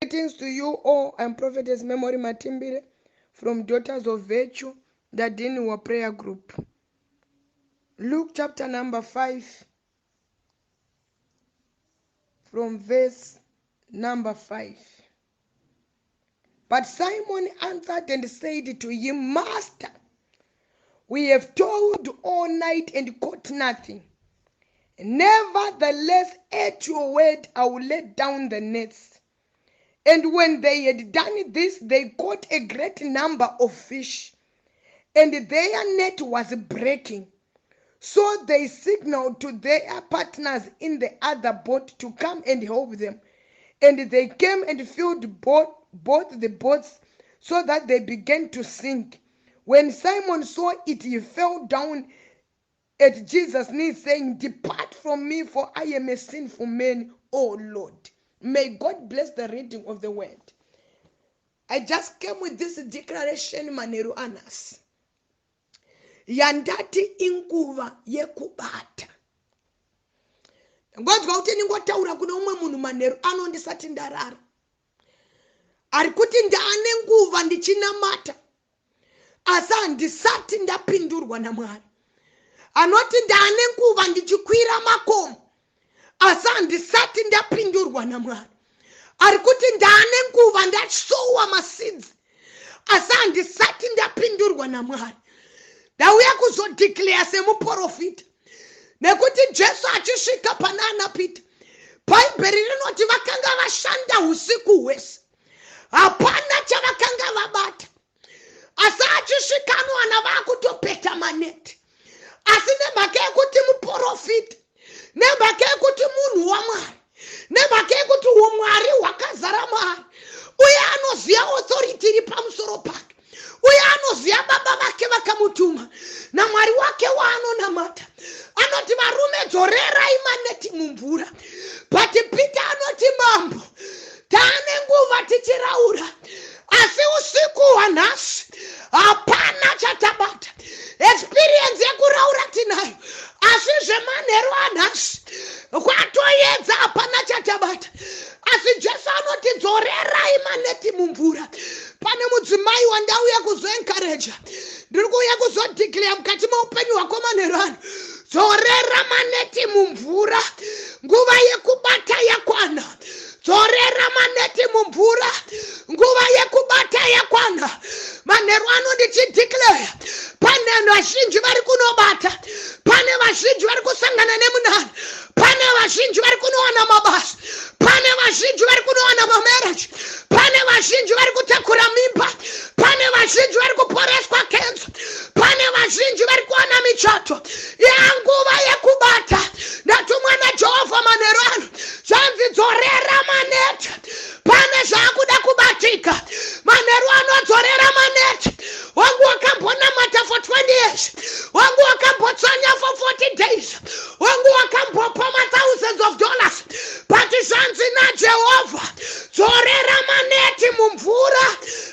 Greetings to you all. I'm Prophetess Memory Matimbire from Daughters of Virtue, the Diniwa Prayer Group. Luke chapter number 5, from verse number 5. But Simon answered and said to him, Master, we have toiled all night and caught nothing. Nevertheless, at your word, I will let down the nets. And when they had done this, they caught a great number of fish, and their net was breaking. So they signaled to their partners in the other boat to come and help them. And they came and filled both the boats so that they began to sink. When Simon saw it, he fell down at Jesus' knees, saying, Depart from me, for I am a sinful man, O Lord. May God bless the reading of the word. I just came with this declaration manheru anhasi yandati inguva yekubata. Ngonzwa kuti ndingotaura kune umwe munhu manheru ano ndisati ndarara ari kuti ndaane nguva ndichinamata asi handisati ndapindurwa namwari. Anoti ndaane nguva ndichikwira makomo asi handisati ndapindurwa namwari. Ari kuti ndaane nguva ndasowa maseeds asi handisati ndapindurwa namwari. Ndauya kuzodeclare semuprofita nekuti Jesu achisvika pana ana Peter, Bhaibheri rinoti vakanga vashanda usiku hwese, hapana chavakanga vabata, asi achisvika anowana vaakutopeta maneti. Asi nemhaka yekuti muprofita, nemhaka yekuti munhu wamwari, nemhaka yekuti umwari hwakazara maari uye anoziva authority iri pamusoro pake uye anoziva baba vake vakamutuma namwari wake waanonamata, anoti, "Varume, dzorerai maneti mumvura." But Peter anoti, "Mambo, taane nguva tichiraura, asi usiku hwanhasi hapana chatabata. Experience yekuraura tinayo, asi zvemanheru anhasi kwatoedza, hapana chatabata." Asi Jesu anoti, "Dzorerai maneti mumvura." Pane mudzimai wandauya kuzoencourager, ndiri kuuya kuzodeclare mukati meupenyu hwako manheru ano, dzorera maneti mumvura, nguva yekubata yakwana. Dzorera maneti mumvura, nguva yekubata yakwana. Manheru ano ndichideclare, pane vazhinji vari kunobata, pane vazhinji vari kusangana nemunana, pane vazhinji vari kunowana mabasa, pane vazhinji vari kunowana mamarriage, pane vazhinji vari kutakura mimba, pane vazhinji vari kuporeswa kenza, pane vazhinji vari kuwana michato. Yanguva yekubata. Ndatumwa naJehovha manheru ano, zvanzi dzorera maneti, pane zvaakuda kubatika. Manheru ano dzorera maneti. Wangu wakambonamata for 20 years, wangu wakambotsanya for 40 days, wangu wakambopa mathousands of dollars, but zvanzi naJehovha, dzorera maneti mumvura.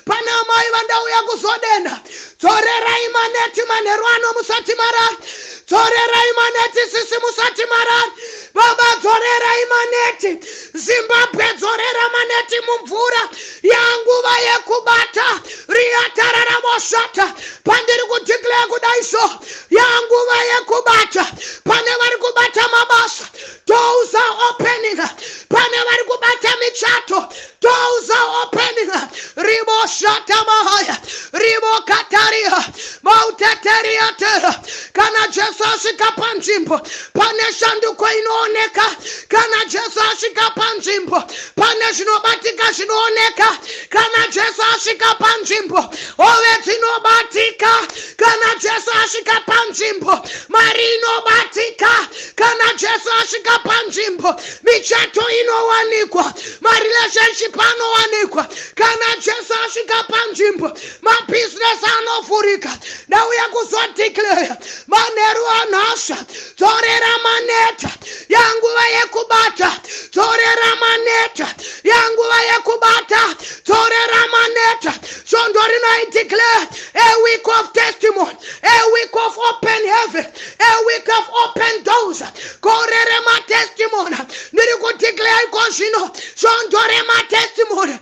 Pana mai vandauya kuzodenda, dzorerai maneti manheru ano musati marara. Dzorerai maneti, sisi, musati marara. Baba, dzorerai maneti. Zimbabwe, dzorera maneti mumvura, yanguva yekubata. Riatararamoshata pandiri kudeclare kudai so, yanguva yekubata. Pane vari kubata mabasa, doors are opening. Pane vari kubata michato, doors are opening. Riboshata mahaya ribokataria mauteteriatera. Kana Jesu asvika panzvimbo, pane shanduko inooneka. Kana Jesu asvika panzvimbo, pane zvinobatika zvinooneka. Kana Jesu asvika panzvimbo, hove dzinobatika. Kana Jesu asvika panzvimbo, mari inobatika. Kana Jesu asvika panzvimbo, michato inowanikwa, marelationship anowanikwa. Kana Jesu asvika panzvimbo, mabhizinesi anovhurika. Ndauya kuzodeclare manheru anhasi, dzorera maneta, yanguva yekubata. Dzorera maneta, yanguva yekubata. Dzorera maneta. Svondo rino I declare a week of testimony, a week of open heaven, a week of open doors. Gore rematestimony. Ndiri kudeclare iko zvino, svondo rematestimony.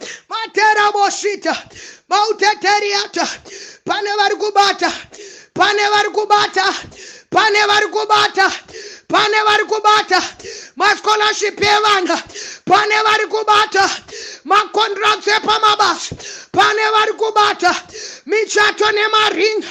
Riboshita mauteteriata. Pane vari kubata, pane vari kubata, pane vari kubata, pane vari kubata mascholarship evana, pane vari kubata macontracts epamabasa, pane vari kubata michato nemaringa,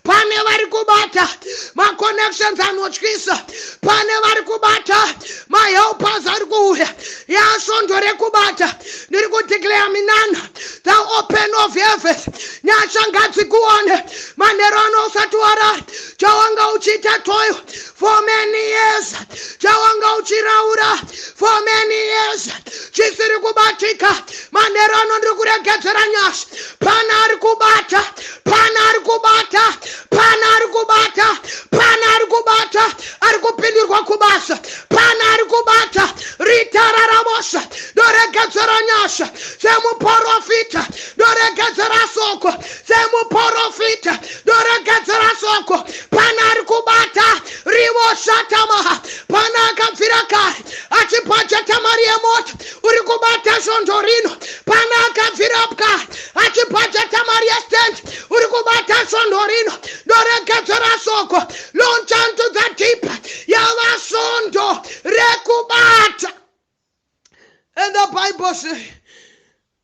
pane vari kubata maconnections anotyisa, pane vari kubata mahelpers ari kuuya. Yasvondo rekubata. Ndiri kudeclare minana, the open of heaven. Nyasha ngadzikuone manheru ano usati warara. Chawanga uchiita toil for many years, chawanga uchiraura for many years chisiri kubatika, manheru ano ndiri kuregedzera nyasha. Pana ari kubata, pana ari kubata, pana ari kubata, pana ari kubata, ari kupindirwa kubasa, pana ari kubata ritararabosa. Ndoregedzera nyasha semuprofita, ndoregedzera soko semuprofita, ndoregedzera soko. Pana ari kubata rivoshatamaha. Pana akabvira kare achibhajeta mari yemota, uri kubata svondo rino. Pana akabvira kare achibhajeta mari yestand, uri kubata svondo rino. Ndoregedzera soko, launch into the deep. Yava svondo rekubata. And the Bible say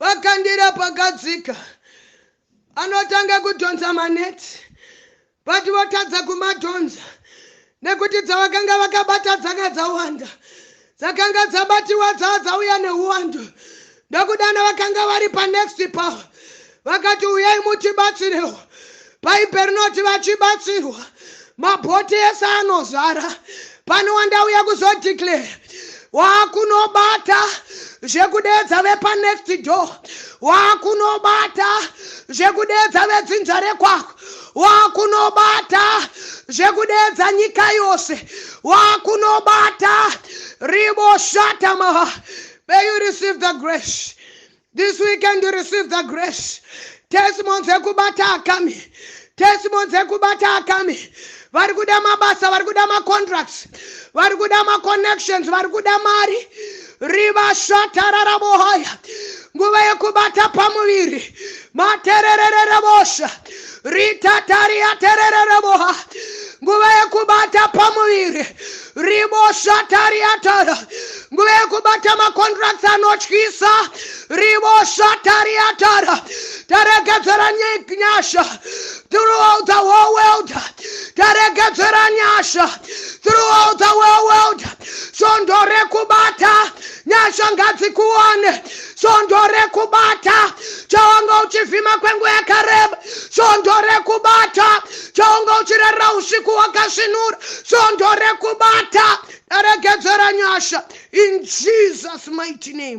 vakandira pakadzika. Anotanga kudhonza maneti, but votadza kumadhonza nekuti dzavakanga vakabata dzanga dzawanda, dzakanga dzabatiwa dzaa dzauya neuwandu. Ndokudana vakanga vari panext pavo, vakati, "Uyai mutibatsirewo." Bhaibheri rinoti vachibatsirwa, mabhoti ese anozara. Pane wandauya kuzodeclare, waakunobata zvekudedza vepanext door, waakunobata zvekudedza vedzinza rekwako, waakunobata zvekudedza nyika yose, waakunobata riboshatamaha. May you receive the grace this weekend. You receive the grace. Testimonies ekubata akami, testimonies ekubata akami. Vari kuda mabasa, vari kuda macontracts, vari kuda maconnections, vari kuda mari, rivashatararabohaya. Nguva yekubata pamuviri, matererererevosha ritatariatererereboha. Nguva yekubata pamuviri, riboshatariatara. Nguva yekubata macontracts anotyisa, riboshatariatara. Taregedzera nyasha throughout the whole world, taregedzera nyasha throughout the whole world. Svondo rekubata, nyasha ngadzikuwane. Svondo rekubata, chawanga uchivhima kwenguva yakareba. Svondo rekubata, chawanga uchirarira usiku wakasvinura. Svondo rekubata, taregedzera nyasha in Jesus' mighty name.